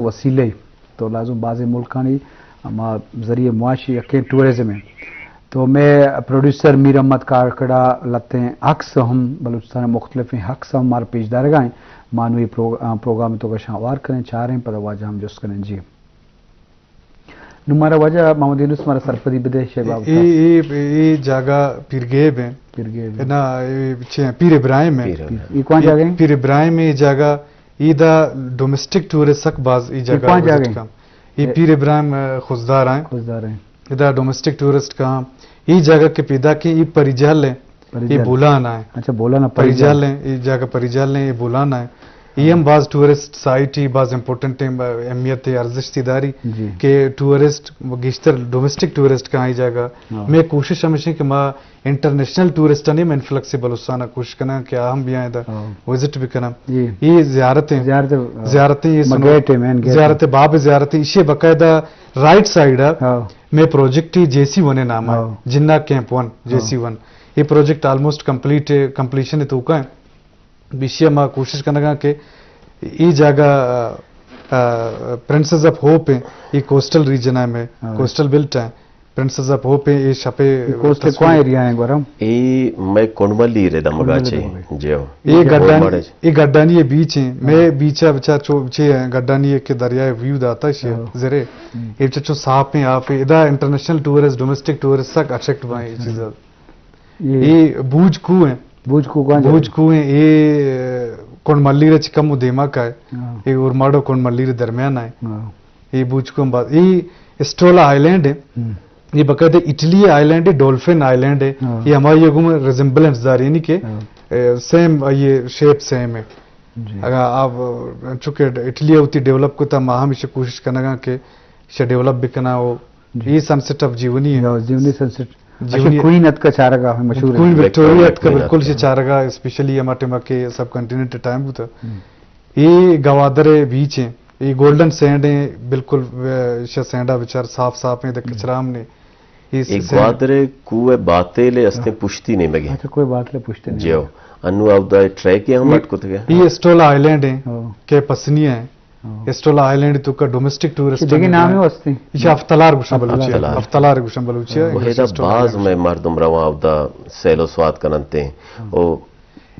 وسیلہ ء۔ تو لازم بازیں ملکانی ہما ذریعہ معاشی یکیں ٹورازم ء۔ تو مئے پروڈیوسر میر احمد کاکڑ ء لہتیں عکس ہم بلوچستان ء مختلفیں عکس ہم مارا پیش دارگا ایں۔ ما نوں اے پرو-، آ، پروگرام ء توکا شاں ہوار کنیں، چاریں، پدا واجہ ہم جست کنیں۔ جی۔ نوں مارا واجہ محمد یونس مارا سرپدی بدے شے بابت۔ اے، اے، اے جاگہ پیر گیب ہیں۔ پیر گیب ہیں۔ نا، اے چے ہیں؟ پیر ابراہیم ہیں۔ پیر ابراہیم۔ اے کواں اے جاگہ ہیں؟ پیر ابراہیم اے جاگہ، اے دا ڈومیسٹک ٹورسٹ سک باز اے اے جاگہ کواں وزٹ جاگہ ہیں؟ کاں۔ اے اے پیر ابراہیم، آ، خضدار ہیں۔ خضدار ہیں۔ ادا ڈومیسٹک ٹورسٹ کاں۔ اے جاگہ کہ پیداک ہیں، اے پریجہل ہیں۔ اے پریجہل۔ بولان ہیں۔ اچھا، بولان ہیں، پریجہل۔ پریجہل ہیں، اے جاگہ پریجہل ہیں، اے بولان ہیں۔ اے ہم ہاں۔ باز ٹورسٹ سائٹ ہی، باز امپورٹنٹ ہیں، با-، اہمیت ہے، ارزشت داری جی۔ کہ ٹورسٹ، گیشتر ڈومیسٹک ٹورسٹ کاں اے جاگہ۔ ہاں۔ مئے کوشش ہمیش ہیں کہ ما انٹرنیشنل ٹورسٹ نے ہم انفلکس بلوچستان ء کوشش کناں کہ آ ہم بیاں ادا ہاں۔ وزٹ بکناں۔ جی۔ اے زیارت ہیں۔ زیارت، ہاں۔ زیارت ہیں، اے ما سنو-، گیٹ ہیں، مین گیٹ ہیں۔ زیارت باب زیارت ہیں، ایشی باقاعدہ رائٹ سائیڈ ء ہاں۔ مئے پروجیکٹ ہی جے سی ون ء نام ء، ہاں۔ جناح کیمپ ون، ہاں۔ J C one. اے پروجیکٹ آلموسٹ کمپلیٹ، کمپلیشن ء توکا ہیں۔ بیشی ء ما کوشش کنگا کہ اے جاگہ، آ، آ، پرنسز آف ہوپ ہیں، اے کوسٹل ریجن ء مئے، ہاں۔ کوسٹل بیلٹ ہیں، پرنسز آف ہوپ ہیں، اے شپے اے کوسٹ تصویر۔ کواں ایریا ہیں گورم؟ اے مئے کنڈملی رے دمگا کنڈملی چے، دمگا۔ جی ہو۔ اے گڈانی، اے گڈانی اے بیچ ہیں، ہاں۔ مئے بیچ ء بچار چو چے ہیں، گڈانی اے کہ دریائے ویو داتا شے ہاں۔ زرے۔ ہم۔ اے بچار چو صاف ہیں، آپ ہیں۔ ادا انٹرنیشنل ٹورسٹ، ڈومیسٹک ٹورسٹ سک اٹریکٹ بائیں اے اچھا۔ چیز۔ اے اے بوج کوہ ہیں۔ بوج کوہ کواں جاگہ؟ بوج کوہ ہیں، اے کنڈملی رے چہ کم دیما کا ہے۔ ہاں۔ اے اورماڑو کنڈملی رے درمیان ہے۔ ہاں۔ اے بوج کوہ ہم باز، اے اسٹولا آئلینڈ ہے۔ ہم۔ اے باقاعدہ اٹلی آئلینڈ ہے، ڈولفن آئلینڈ ہے۔ ہاں۔ اے ہماری گوں ریزمبلنس داری، یعنی کہ، ہاں۔ اے، سیم، اے شیپ سیم ہے۔ جی۔ اگر آپ، چونکہ اٹلی ہوتی ڈیولپ کو تا، ما ہمیشہ کوشش کنگا کہ اسے ڈیولپ بکنا ہو۔ جی۔ اے سن سیٹ آف جیونی ہے۔ یا جیونی سن سیٹ۔ جیونی اچھا، کوئین اتکا چارگا ہے، مشہور ہے۔ کوئین وکٹوریا وکٹوریا اتکا کوئین بالکل اتکا۔ سے چارگا، اسپیشلی ہما ٹائم کہ سب کانٹیننٹ ٹائم ہوتا۔ ہم۔ اے گوادر بیچ ہیں، اے گولڈن سینڈ ہیں، بالکل، اے، شہ سینڈا بچار صاف صاف ہیں، دے ہم۔ کچرا ہم نے۔ اے اے سینڈ گوادر کوہ باتیل استیں ہاں۔ پشتی نیمگے۔ اچھا، کوہ باتیل پشتی نیمگے۔ جیو۔ انو اودا ٹریک ہم اے، اٹ کتگے۔ اے اسٹولا آئلینڈ ہیں، ہاں۔ کہ پسنی ہیں۔ ہاں۔ اسٹولا آئلینڈ تو کا ڈومیسٹک ٹورسٹ دیگه نام ہے۔ ہستی۔ ایشی افتلار گوشن بلوچی ہے۔ افتلار۔ افتلار گوشن بلوچی ہے۔ وہ ایشی ہیدا اسٹولا باز آئلینڈ۔ میں مردم رواں اودا سیل و سواد کننتے۔ ہاں۔ او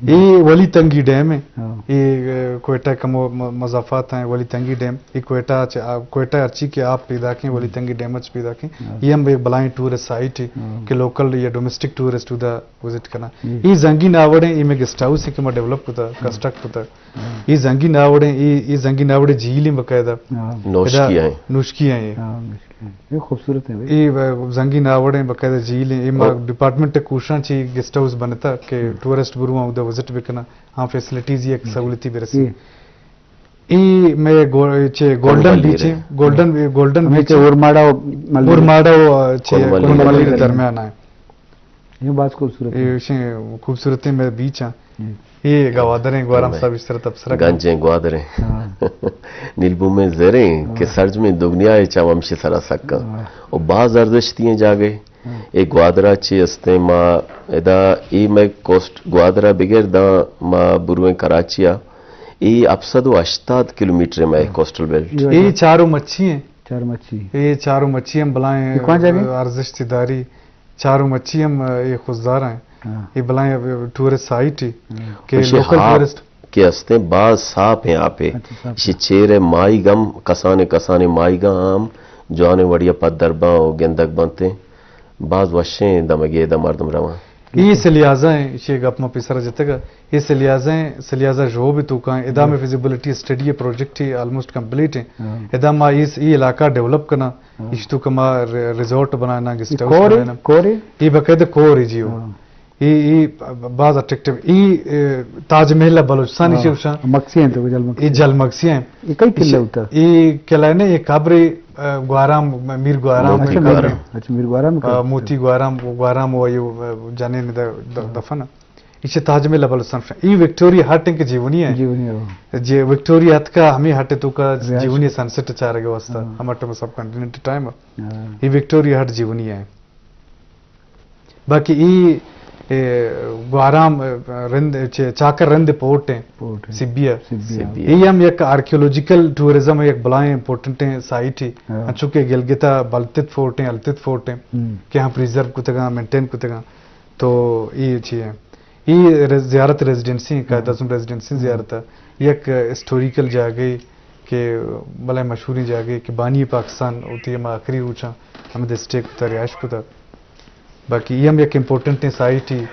اے ولی تنگی ڈیم ہے۔ ہاں۔ اے، اے، کوئٹہ کمو م-، مضافات ہیں ولی تنگی ڈیم۔ اے کوئٹہ چ-، آ، کوئٹہ ہرچی کہ آپ پیدا کیں، ولی ہم۔ تنگی ڈیم چ پیدا کیں۔ ہاں۔ اے ہم ایک بلائیں ٹورسٹ سائٹ ہے ہاں۔ کہ لوکل یا ڈومیسٹک ٹورسٹ ادا وزٹ کنا۔ ہم۔ اے زنگی ناوڑ ہیں، اے میں گیسٹ ہاؤس ہے کہ ما ڈیولپ کتا، ہاں۔ کنسٹرکٹ کتا۔ ہاں۔ اے زنگی ناوڑ ہیں، اے، اے زنگی ناوڑ جھیل ہیں باقاعدہ۔ ہاں۔ نوشکی ادا ہیں۔ نوشکی ہیں۔ ہاں، نوشکی۔ اے خوبصورت ہیں بھائی۔ اے، ا، زنگی ناوڑ ہیں، باقاعدہ جھیل ہیں۔ اے ما او۔ ڈپارٹمنٹ ء کوشاں چی گیسٹ ہاؤس بنتا کہ ہم۔ ٹورسٹ برواں اودا وزٹ بکنا، ہاں فیسلٹیز یک ہم۔ سہولتی برسی۔ اے۔ اے میں گو-، چے گولڈن بیچ ہیں، گولڈن، گولڈن ہمیں بیچ چے ہیں۔ اورماڑا و ملیر۔ اورماڑا و، چے کنڈملی درمیان۔ درمیان ہیں۔ یہ باز خوبصورت ہے۔ اے شیں خوبصورت ہیں میں بیچ ہیں۔ ہم۔ اے گوادر ہیں، گوارم میں صاحب اس طرح تبصرہ کن۔ گنج ہیں، گوادر ہیں۔ ہاں۔ نیلبومیں زر ہیں کہ ہاں۔ سرجمیں دگنیا ہے چاو ہمشی سرا سکا۔ ہاں۔ و باز ارزشتی ہیں جاگے۔ ہاں۔ اے گوادرا چی استیں ما ادا اے میں کوسٹ گوادرا بگر داں ما برویں کراچی آ۔ اے ہپت سد و ہشتاد کلومیٹر میں ہاں۔ Coastal belt. اے چارو مچھی ہیں۔ چارو مچھی۔ اے چارو مچھی ہم بلائیں اے کون جاگے؟ ارزشت داری۔ چارو مچھی ہم، اے خضدار ہیں۔ ہاں۔ اے بلائیں ٹورسٹ سائٹ ہی ہاں۔ کہ لوکل ٹورسٹ کہ استیں باز صاف ہیں آپ ہے۔ اچھا، صاف اسی ہیں۔ چیر ہے مائی گم، کسانے کسانے مائی گم ہم جوانے وڑیا پد درباں و گندگ بنتے۔ باز وشیں دمگے دا مردم رواں۔ اے سلیازہ ہیں، اسی گپ ما پیسرا جتگا۔ اے سلیازہ ہیں، سلیازہ جو بھی تو کہاں، ادا میں ہاں۔ فیزیبلٹی اسٹڈی ہے، پروجیکٹ ہی آلموسٹ کمپلیٹ ہیں۔ ہاں۔ ادا ما اس، اے علاقہ ڈیولپ کنا۔ ہاں۔ اش تو کما ر-، ریزورٹ بنانا، گیسٹ اے ہاؤس کور ہے؟ بنانا۔ کور ہے؟ اے باقاعدہ کور ہے جی وہ۔ ہاں۔ اے، اے باز اٹریکٹیو۔ اے، اے تاج محل بلوچستان ہاں۔ شے وشاں۔ مکسی ہیں تو جل مکسی۔ اے جل مکسی ہیں۔ اے کئی قلعہ ہوتا؟ اے قلعہ نے، اے قبر، اے، گوارام، میر گوارام۔ موتی اچھا، میر گوارام۔ گوارام۔ اچھا، میر گوارام کا آ، موتی گوارام، گوارام وہ یہ، آ، جانے نے د-، د-، ہاں۔ دفن۔ ایشی تاج محل بلوچستان شاہ۔ اے وکٹوریا ہٹ ہیں کہ جیونی ہے۔ جیونی ہے۔ جی وکٹوریا ہٹ کا ہمیں ہٹ تو کا رہائش۔ جیونی سن سیٹ چارگے واسطہ۔ ہاں۔ ہمارے ٹائم سب کانٹیننٹ ٹائم ہے۔ ہاں۔ اے وکٹوریا ہٹ جیونی ہے۔ باقی اے، اے گوارام، اے، رند، چے، چاکر رند پورٹ ہیں، پورٹ ہیں۔ سبیا۔ سبیا۔ سبیا۔ یہ ہم یک آرکیولوجیکل ٹورزم ہے، یک بلائیں امپورٹنٹ ہیں سائٹ ہی۔ ہاں۔ انچو کہ گلگتا بلتت فورٹ ہیں، التت فورٹ ہیں، ہم۔ کہ ہم پریزرو کتگاں، مینٹین کتگاں۔ تو یہ چی ہے؟ یہ رز-، زیارت ریزیڈنسی ہیں، قائد ہاں۔ اعظم ریزیڈنسی ہاں۔ زیارت ہے۔ یک ہسٹوریکل جاگہ کہ بلائیں مشہوریں جاگہ کہ بانی پاکستان ہوتی ہے، ہم آخری روچاں ہم دسٹے کتا، رہائش کتا۔ باقی یہ ہم یک امپورٹنٹ ہیں سائٹ ہی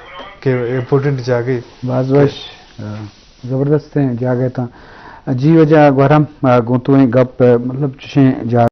کہ امپورٹنٹ جاگہ۔ باز وش، آ، زبردست ہیں جاگہ تاں۔ جی واجہ گوہرام، آ، گوں تو ہیں گپ، مطلب چشیں جاگہ